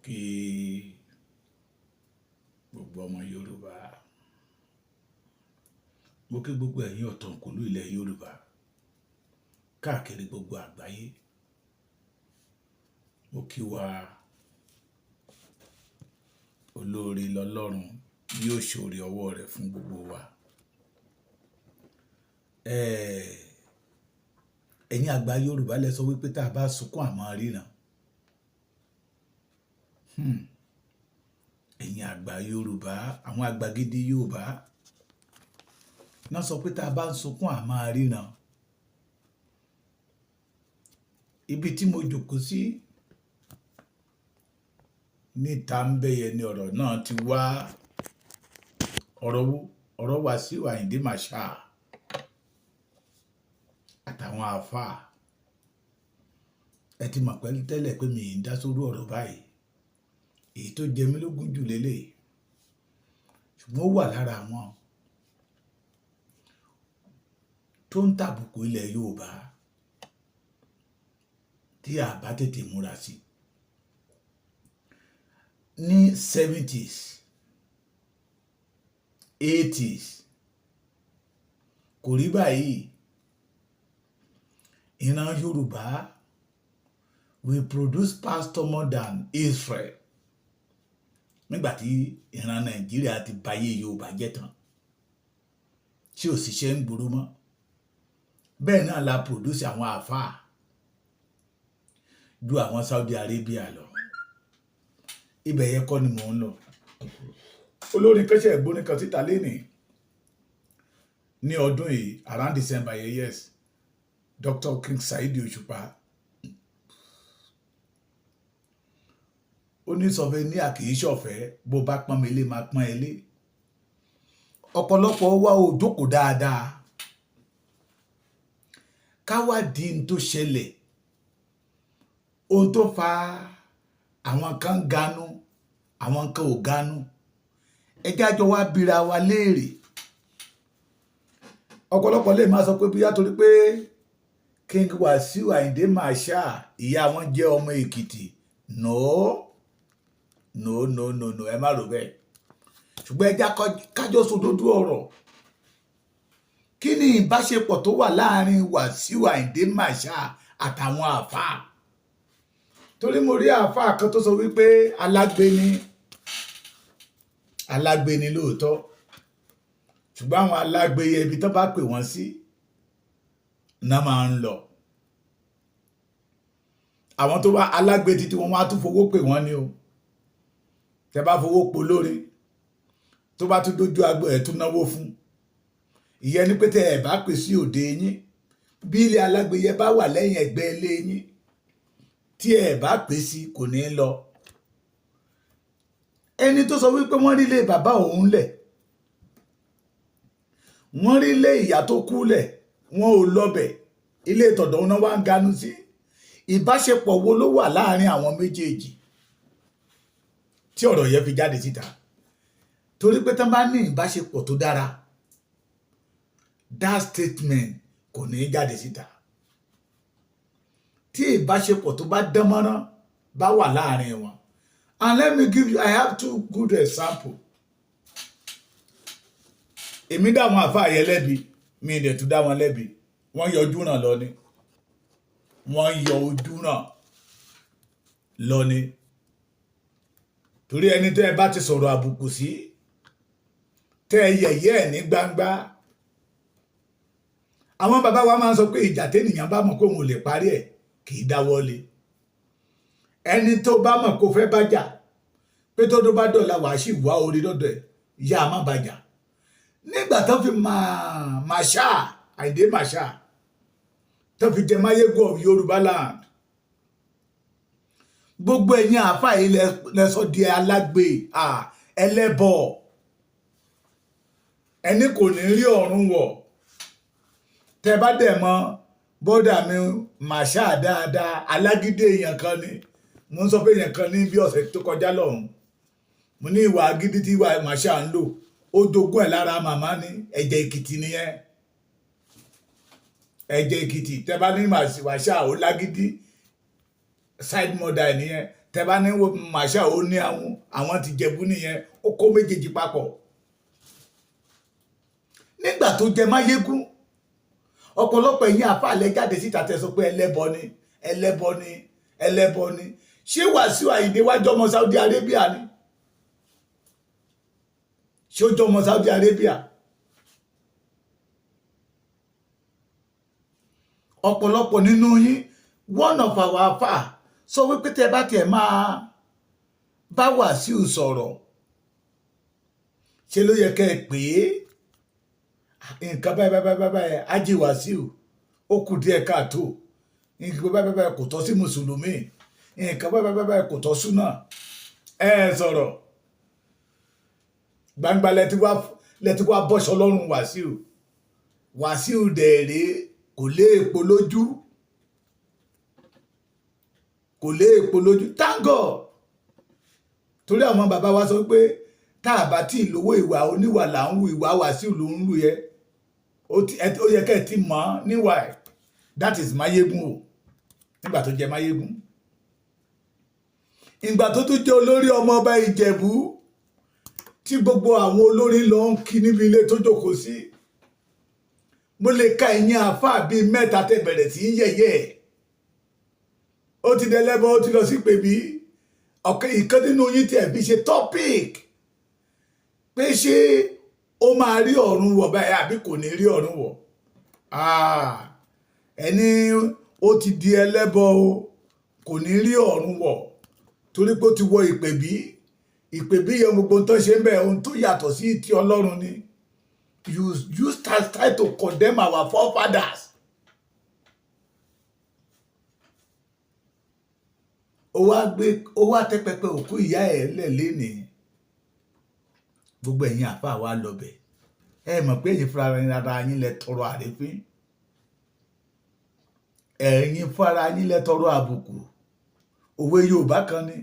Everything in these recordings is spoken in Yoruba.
Kí gbogbo ọmọ Yorùbá, mo kí gbogbo ẹ̀yin ọ̀tọ̀kùlú ilẹ̀ Yorùbá káàkiri gbogbo àgbáyé. Mo kí wa, olóore lọ́lọ́run, yóò ṣoore ọwọ́ rẹ̀ fún gbogbo wa. Ẹ̀yin àgbà Yorùbá lẹ sọ wípé tá a bá sunkún, àmọ́ ríran. Ẹ̀yin àgbà Yorùbá, àwọn àgbà gidi Yorùbá náà sọ pé tá a bá ń sunkún, àmọ́ ríran. Ibi tí mo jókòó sí níta ń bẹ̀yẹ ni ọ̀rọ̀ náà ti wá. Ọ̀rọ̀ wo? Ọ̀rọ̀ Wàsíù Àyìndé Marshal àtàwọn àáfàá. Ẹ ti mọ̀ pẹ́lú tẹ́lẹ̀ pé mi ì dá sórí ọ̀rọ̀ báyìí. Èyí tó jẹ mí lógún jù lélẹ̀, ṣùgbọ́n ó wà lára àwọn tó ń tàbùkù ilẹ̀ Yorùbá tí a bá tètè múra sí. Ní 70s, 80s, kò rí báyìí. Ìran Yorùbá, we produce pastor more than Israel. Nígbà tí ìran Nàìjíríà ti bayé Yorùbá jẹ́ tán, tí ò sì ṣe ń gbòòrò mọ́, bẹ́ẹ̀ náà la produce àwọn àáfàá ju àwọn Saudi Arabia lọ. Ibẹ̀ yẹn kọ́ ni mò ń lọ. Olórin kan ṣe ìgbóni kan síta lénìí ní ọdún yìí, around December yẹn, yes, Dr. King Saheed Òṣùpá. Ó ní sọfẹ ní àkìí ṣọ̀fẹ́, bó bá pọ́n mi lé, máa pọ́n ẹ lé. Ọ̀pọ̀lọpọ̀ wa ò jókòó dáadáa ká wádìí n tó ṣẹlẹ̀, ohun tó fa àwọn kan ganu, àwọn kan ò ganu. Ẹ jẹ́ àjọ wa bira wa léèrè. Ọ̀pọ̀lọpọ̀ lè máa sọ pé bóyá torí pé King Wasiu Ayinde Marshal, ìyá wọn jẹ́ ọmọ Èkìtì. No, no, no, no, no, ẹ má rò bẹ́ẹ̀. Ṣùgbọ́n ẹ jẹ́ kájọ sòdodo ọ̀rọ̀. Kí ni ìbáṣepọ̀ tó wà láàrin Wasiu Ayinde Marshal àtàwọn àáfàá? Torí mo rí àáfàá kan tó sọ wípé alágbe ni, alágbe ni lóòótọ́, ṣùgbọ́n àwọn alágbe ibi tó bá pè wọ́n sí náà máa ń lọ. Àwọn tó bá alágbe títí wọn, wá tún fowó pè wọ́n ní o. Tẹ bá fowó po lórí, tó bá tún dójú agbo ẹ̀, tún náwó fún ìyẹn ní pé tẹ ẹ bá pè sí òde yín, bí ilé alágbe yẹn bá wà lẹ́yìn ẹ̀gbẹ́ ilé yín, tí ẹ bá pè sí, kò ní lọ. Ẹni tó sọ wípé wọ́n rí ilé bàbá òun lẹ̀, wọ́n rí ilé ìyá tó kú lẹ̀, wọ́n ò lọ́bẹ̀, ilé ìtọ̀dọ̀ náà wá ń ganu sí. Ìbáṣepọ̀ wo ló wà láàrin àwọn méjèèjì tí ọ̀rọ̀ yẹn fi jáde síta? Torí pé tán bá ní ìbáṣepọ̀ tó dára, that statement kò ní í jáde síta. Tí ìbáṣepọ̀ tó bá dán mọ́rán bá wà láàrin wọn. And let me give you, I have two good example. Èmi dá àwọn àfáà yẹn lẹ́bi, mi ì dẹ̀ tún dá wọn lẹ́bi. Wọ́n yọ ojú ràn lọ ni, wọ́n yọ ojú ràn lọ ni. Torí ẹni tẹ́ ẹ bá ti sọ̀rọ̀ àbùkù sí, tẹ́ ẹ yẹ̀yẹ́ ẹ̀ ní gbangba, àwọn bàbá wa máa ń sọ pé ìjà tẹ́nìyàn bá mọ̀ pé òun ò lè parí ẹ̀, kì í dáwọ́ lé. Ẹni tó bá mọ̀ kó fẹ́ bá jà, pé tó bá dọ̀la wàá sì wá orí lọ́dọ̀ ẹ̀, yá a má bá jà. Nígbà tó fi Marshal Àyìndé Marshal tó fi jẹ Máyégún of Yorùbá land, gbogbo ẹ̀yin àáfàá yìí lẹ́sọ̀ di alágbe, ẹlẹ́bọ, ẹni kò ní rí ọ̀run wọ̀. Tẹ bá dẹ̀ mọ̀ bọ́dà mi Marshal dáadáa, alágídé èèyàn kan ni. Mo ń sọ pé èèyàn kan ní bí ọ̀sẹ̀ tó kọjá lọ́hùn, mo ní ìwà agídí tí ìwà Marshal ń lò, ó jogún ẹ̀ lára màmá ní. Ẹ̀jẹ̀ Èkìtì nìyẹn, ẹ̀jẹ̀ Èkìtì. Tẹ bá ní Marshal ó lágídí, side mother ẹ̀ nìyẹn. Tẹ́ bá ní Marshal, ó ní àwọn ti Jẹ̀bú nìyẹn. Ó kó méjèèjì papọ̀. Nígbà tó jẹ Máyégún, ọ̀pọ̀lọpọ̀ ẹ̀yin àfàlẹ́ jáde síta, tẹ́ sọ pé ẹlẹ́bọ ni, ẹlẹ́bọ ni, ẹlẹ́bọ ni. Ṣé Wàsíù Àyìndé wá jọmọ Saudi Arabia ni? Ṣé ó jọmọ Saudi Arabia? Ọ̀pọ̀lọpọ̀ nínú yín, one of our afa sọ wípé tẹ́ bá tiẹ̀ máa bá Wàsíù sọ̀rọ̀, ṣe ló yẹ kẹ́ ẹ pè é, nǹkan báyìí báyìí báyìí báyìí, Ájì Wàsíù, ó kù díẹ̀ káàtó, nǹkan báyìí báyìí kò tọ́ sí mùsùlùmí, nǹkan báyìí báyìí báyìí kò tọ́ súnà. Ẹ sọ̀rọ̀ gbangba lẹ́tí wá bọ́ṣọ lọ́rùn Wàsíù. Wàsíù dẹ̀rẹ̀ kò lé èpo lójú, kò lé èpo lójú. Thank God, torí àwọn bàbá wa sọ pé tá a bá tí ì lówó, ìwà oníwà là ń wù. Ìwà Wàsíù ló ń lù yẹ, ó yẹ kẹ́ ẹ ti mọ̀ ọ́ níwà ẹ̀. That is Máyégún o. Nígbà tó jẹ Máyégún, ìgbà tó tún jẹ́ olórí ọmọ ọba Ìjẹ̀bú, tí gbogbo àwọn olórí lọ ń kí níbi ilé tó jókòó sí, mo lè ka ẹ̀yìn àáfàá bíi mẹ́ta tẹ́ bẹ̀rẹ̀ sí í yẹ̀yẹ́ ẹ̀. Ó ti dẹlẹ́bọ, ó ti lọ sí pèbí. Ọ̀kẹ́ ìkan nínú yín tí ẹ̀ fi ṣe topic pé ṣé ó máa rí ọ̀run wọ̀ báyìí àbí kò ní rí ọ̀run wọ̀. Ẹni ó ti di ẹlẹ́bọ o, kò ní rí ọ̀run wọ̀, torí pé ó ti wọ ìpèbí. Ìpèbí yẹn, gbogbo tó ṣe ń bẹ̀, ohun tó yàtọ̀ sí ti Ọlọ́run ni. You start to condemn our forefathers. Ó wá gbé, ó wá tẹ́ pẹpẹ òkú ìyá ẹ̀ lẹ̀ lénìí. Gbogbo ẹ̀yin àfáà wa lọ bẹ̀. Ẹ mọ̀ pé ẹ̀yin fúnra ara yín lẹ tọrọ àrífín, ẹ̀yin fúnra yín lẹ tọrọ àbùkù. Òwe Yorùbá kan ni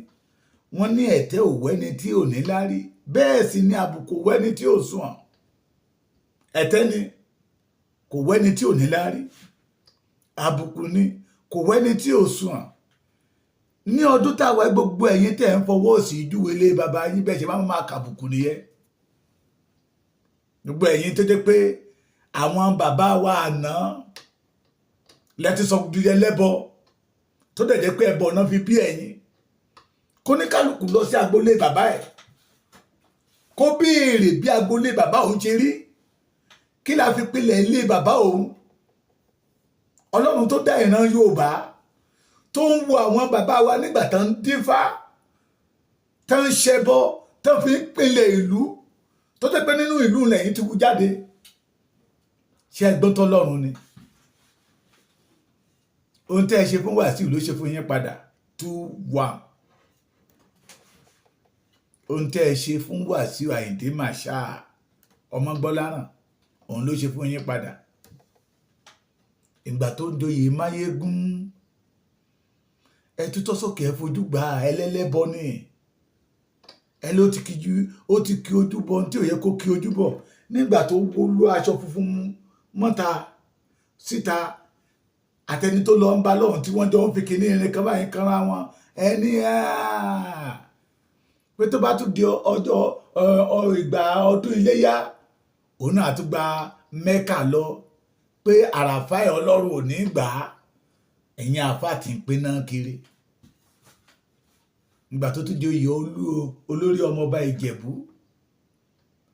wọ́n ní, ẹ̀tẹ́ ò wẹ́ni tí ò ní lárí, bẹ́ẹ̀ sì ni àbùkù wẹ́ni tí ò sunwọ̀n. Ẹ̀tẹ́ ni kò wẹ́ni tí ò ní lárí, àbùkù ni kò wẹ́ni tí ò sunwọ̀n. Ní ọdún táwa, gbogbo ẹ̀yin tẹ̀ ń fọwọ́ sí júwe lé bàbá yín, bẹ́ẹ̀ ṣe máa máa kàbùkù nìyẹn. Gbogbo ẹ̀yin tó jẹ́ pé àwọn bàbá wa àná lẹ́tí sọ di ẹlẹ́bọ, tó dẹ̀ jẹ́ pé ẹbọ náà fi bí ẹ̀yin, kó ní kálukú lọ sí agboolé bàbá ẹ̀, kó béèrè bí agboolé bàbá òun ṣe rí, kí la fi pilẹ̀ ilé bàbá òun. Ọlọ́run tó dá ìran Yorùbá, tó ń wo àwọn bàbá wa nígbà tán ń dífá, tán ń ṣẹbọ, tán fi ń pilẹ̀ ìlú, tó jẹ́ pé nínú ìlú lẹ́yìn ti kú jáde. Ṣé ẹgbọ́n tọ́lọ́run ni? Ohun tẹ́ ẹ ṣe fún Wàsíù ló ṣe fún yín padà, 2-1. Ohun tẹ́ ẹ ṣe fún Wàsíù Àyìndé Marshal Ọmọgbọ́láràn, òun ló ṣe fún yín padà. Ìgbà tó ń joyè Máyégún, ẹ tútọ́ sókè, ẹ fojú gbà ẹlẹ́lẹ́bọ ni ẹ ló ti kíjú, ó ti kí ojú bọ tí ò yẹ kó kí ojú bọ̀. Nígbà tó wọlú aṣọ funfun mọ́ta síta, àtẹni tó lọ ń bá lọ́hùn tí wọ́n jọ ń fi kinní irin kan báyìí kanra wọn, ẹni pé tó bá tún di ọjọ́ ìgbà ọdún iléyá, òun náà tún gba Mẹ́kà lọ, pé àràfá ẹ̀ Ọlọ́run ò ní gbà á. Ẹ̀yin àáfàá tí ń pinná kiri. Ìgbà tó tún di oyè olórí ọmọọba Ìjẹ̀bú,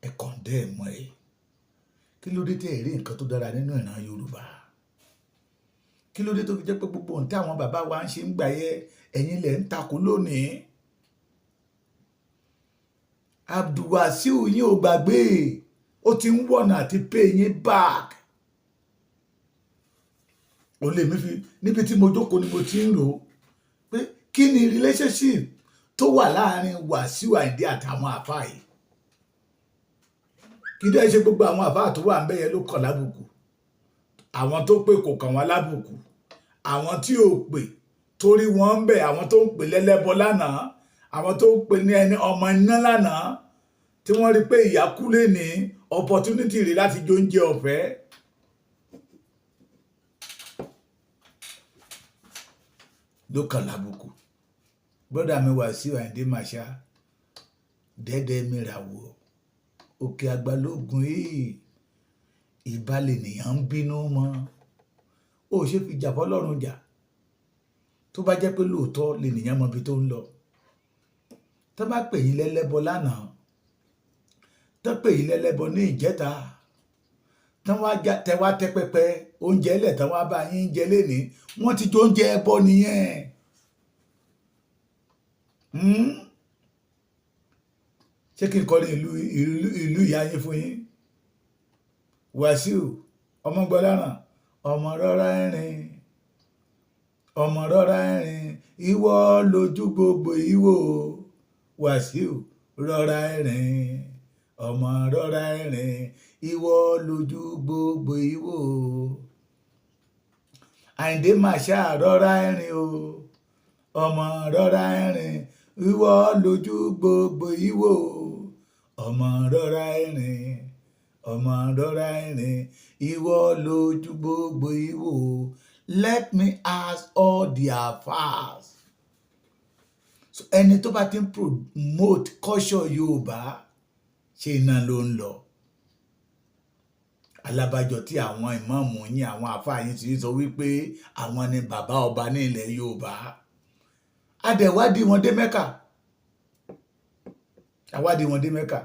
ẹ condemn ẹ̀. Kí ló dé tẹ́ ẹ̀ rí nǹkan tó dára nínú ìran Yorùbá? Kí ló dé tó fi jẹ́ pé gbogbo ohun tí àwọn bàbá wa ń ṣe ń gbà yẹ, ẹ̀yin lẹ̀ ń takò lónìí? Abdulwasiu yín ò gbàgbé, ó ti ń wọ̀nà àti pay yín back. Ó lè mí fi níbi tí mo jókòó ni mo ti ń rò ó pé kí ni relationship tó wà láàrin Wàsíù Àyìndé àtàwọn àfáà yìí. Kí dẹ́ ṣe gbogbo àwọn àfáà tó wà ń bẹ́yẹ ló kàn lábùkù. Àwọn tó pè kò kàn wọ́n lábùkù, àwọn tí ò pè torí wọ́n ń bẹ̀, àwọn tó ń pè lẹ́lẹ́bọ lánàá, àwọn tó ń pè ní ẹni ọmọ iná lánàá, tí wọ́n rí pé ìyá kú lé ní opportunity rí láti jó oúnjẹ ọ̀fẹ́. Ló kàn lábùkù. Brother mi Wàsíù Àyìndé Marshal, dẹ́dẹ́ mi ràwọ̀ òkè àgbàlógún yìí, ìbálẹ̀ nìyàn ń bínú mọ́. Ó ṣe fi jà fọlọ́run jà. Tó bá jẹ́ pé lóòótọ́ lènìyàn mọ ibi tó ń lọ, tó bá pè yín lẹ́lẹ́bọ lánàá, tó pè yín lẹ́lẹ́bọ ní ìjẹta, tán wá tẹ wá tẹ́ pẹpẹ oúnjẹ lẹ̀, tán wá bá yín jẹ lénìí, wọ́n ti jẹ oúnjẹ ẹbọ nìyẹn. Ṣé kí n kọrin ìlú ìyá yín fún yín? Wàsíù Ọmọgbọ́láràn, ọmọ rọra rìn, ọmọ rọra rìn, ìwọ lójú gbogbo ìwò. Wàsíù rọra rìn, ọmọ rọra rìn, ìwọ lójú gbogbo ìwò. Àyìndé Marshal, rọra rìn o, ọmọ rọra rìn, ìwọ lójú gbogbo ìwò. Ọmọ rọra rìn, ọmọ rọra rìn, ìwọ lójú gbogbo ìwò. Let me ask all the alfas. So ẹni tó bá ti ń promote culture Yorùbá, ṣé iná ló ń lọ? Alábàjọ tí àwọn ìmáàmù yín, àwọn àfáà yín ti sọ wípé àwọn ni bàbá ọba ní ilẹ̀ Yorùbá, adẹ̀wádìí wọn dé Mẹ́kà, àwádìí wọn dé Mẹ́kà,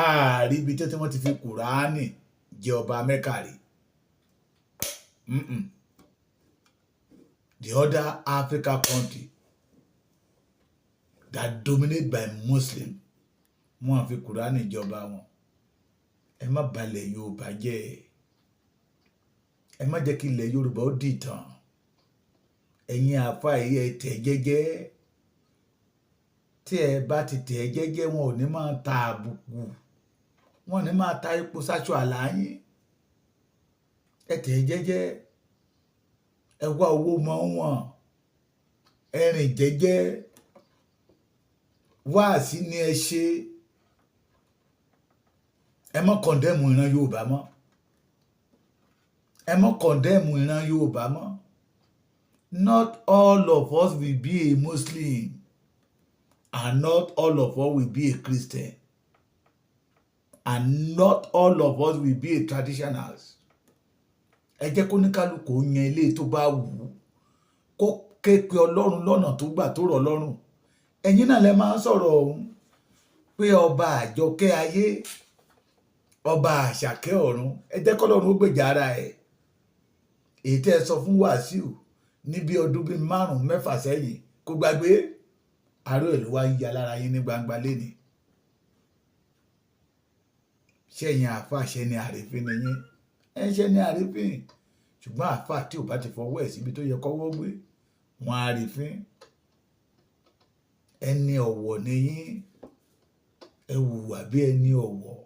ààrí ibi tí wọ́n ti fi Kùránì jẹ ọba Mẹ́kà rí. The other Africa country that dominate by Muslim, wọ́n fi Kùránì jọba wọn. Ẹ má balẹ̀ Yorùbá jẹ́, ẹ má jẹ́ kí ilẹ̀ Yorùbá ó dìtàn. Ẹ̀yin àáfàá yìí, ẹ tẹ̀ jẹ́jẹ́. Tí ẹ bá ti tẹ̀ jẹ́jẹ́, wọn ò ní máa ta àbùkù, wọn ò ní máa ta epo sáṣọ àlà yín. Ẹ tẹ̀ jẹ́jẹ́, ẹ wá owó mọ́ wọn, ẹ rìn jẹ́jẹ́. Wáàsí ni ẹ ṣe. Ẹ má condemn ìran Yorùbá mọ́, ẹ má condemn ìran Yorùbá mọ́. Not all of us will be a Muslim and not all of us will be a Christian and not all of us will be a traditionals. Ẹ jẹ́ kó ní kálukú yan ilé tó bá wù ú, kó ké pe Ọlọ́run lọ́nà tó gbà tó rọ̀ lọ́rùn. Ẹ̀yin náà lẹ máa ń sọ̀rọ̀ ọ̀hún pé ọba àjọkẹ́ ayé, ọba àṣàkẹ́ ọ̀run. Ẹ jẹ́ kọ́lọ́run ó gbèjà ara ẹ̀. Èyí tẹ́ ẹ sọ fún Wàsíù ní bí ọdún bíi 5, 6 sẹ́yìn, kó gbàgbé àárọ̀ ẹ̀ ló wá ń ya lára yín ní gbangba lénìí. Ṣẹ́yìn àáfàá, ṣẹ́ ni àrífín ni yín? Ẹ ń ṣe ní àrífín, ṣùgbọ́n àáfàá tí ò bá ti fọwọ́ ẹ̀ síbi tó yẹ kọ́wọ́ gbé wọn, àrífín. Ẹni ọ̀wọ̀ ni yín, ẹ hùwà bí ẹni ọ̀wọ̀.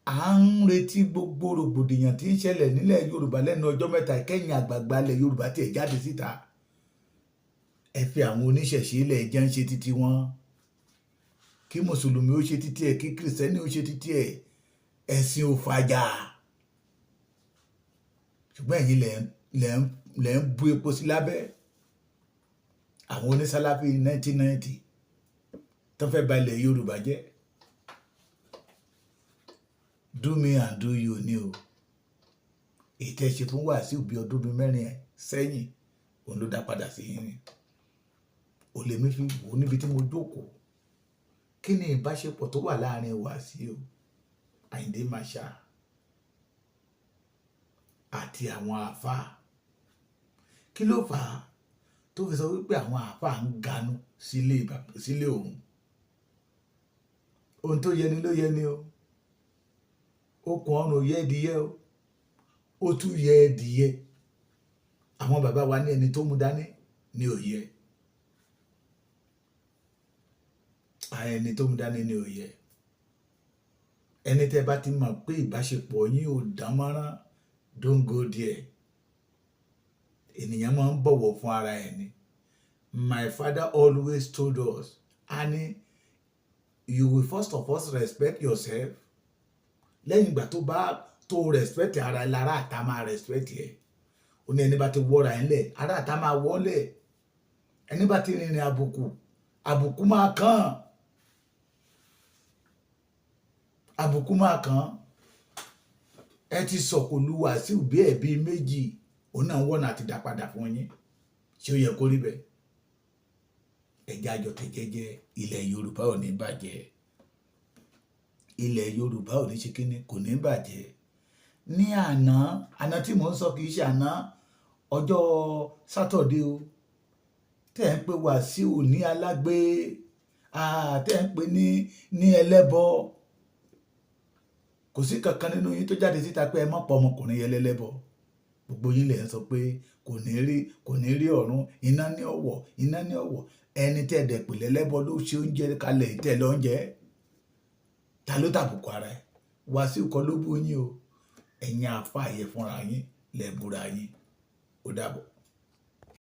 À ń retí gbogbo rògbòdìyàn tí ń ṣẹlẹ̀ nílẹ̀ Yorùbá lẹ́nu ọjọ́ mẹ́ta. Kẹ́yìn àgbààgbà ilẹ̀ Yorùbá tiẹ̀ jáde síta, ẹ fi àwọn oníṣẹ̀ṣe ilẹ̀ jẹ́ ń ṣe títí wọn, kí mùsùlùmí ó ṣe títí ẹ̀, kí kìrìsìtẹ́nì ó ṣe títí ẹ̀. Ẹ̀sìn ò fàjà, ṣùgbọ́n ẹ̀yin lẹ̀ ń bu epo sí lábẹ́. Àwọn onísàláfì 1990 tó fẹ́ ba ilẹ̀ Yorùbá jẹ́, do me and do you ni o. Èyí tẹ́ ṣe fún Wàsíù bí ọdún bíi 4 ẹ̀ sẹ́yìn, òun ló dá padà sí yín ni. Ò lè mi fi wò ó níbi tí mo jókòó. Kí ni ìbáṣepọ̀ tó wà láàrin Wàsíù Àyìndé Marshal àti àwọn àáfàá? Kí ló fà á tó fi sọ wípé àwọn àáfàá ń ganu sílé òun? Ohun tó yẹni ló yẹni o. Okùn ọrùn yẹ ẹdìyẹ o, ó tún yẹ ẹdìyẹ. Àwọn bàbá wa ní ẹni tó mú dání ní òye, ẹni tó mú dání ní òye. Ẹni tẹ́ bá ti mọ̀ pé ìbáṣepọ̀ yín ò dán mọ́rán, don't go there. Ènìyàn máa ń bọ̀wọ̀ fún ara ẹ̀ ni. My father always told us, ani you will first of all respect yourself. Lẹ́yìn ìgbà tó bá tó respect ara ẹ, lára àtà máa respect ẹ. Ó ní ẹni bá ti wọ́ra ẹ̀ ńlẹ̀, ará àta máa wọ́lẹ̀. Ẹni bá ti rìnrìn àbùkù, àbùkù máa kàn, àbùkù máa kàn. Ẹ ti sọ̀kò lu Wàsíù bí ẹ̀bí méjì, òun náà wọ̀nà àti dá padà fún yín. Ṣé ó yẹ kó rí bẹ́ẹ̀? Ẹ̀jẹ̀ àjọ tẹ̀jẹ́jẹ́. Ilẹ̀ Yorùbá ò ní bàjẹ́. Ilẹ̀ Yorùbá ò ní ṣe kíní, kò ní bàjẹ́. Ní àná àná tí mò ń sọ, kì í ṣe àná ọjọ́ Saturday o, tẹ́ ń pe Wàsíù ní alágbe, tẹ́ ń pe ní ẹlẹ́bọ, kò sí kankan nínú yín tó jáde síta pé ẹ mọ̀ pọ̀ ọmọkùnrin yẹn lẹ́lẹ́bọ. Gbogbo yín lè sọ pé kò ní rí ọ̀run, iná ní ọ̀wọ̀, iná ní ọ̀wọ̀. Ẹni tẹ́ ẹ dẹ̀ pè lẹ́lẹ́bọ ló ṣe oúnjẹ kalẹ̀ tẹ́ lọ ń jẹ. Ta ló tàbùkù ara ẹ̀? Wàsíù kọ́ ló bú yín o. Ẹ̀yin àáfàá yẹ fúnra yín lẹ búra yín. Ó dàbọ̀.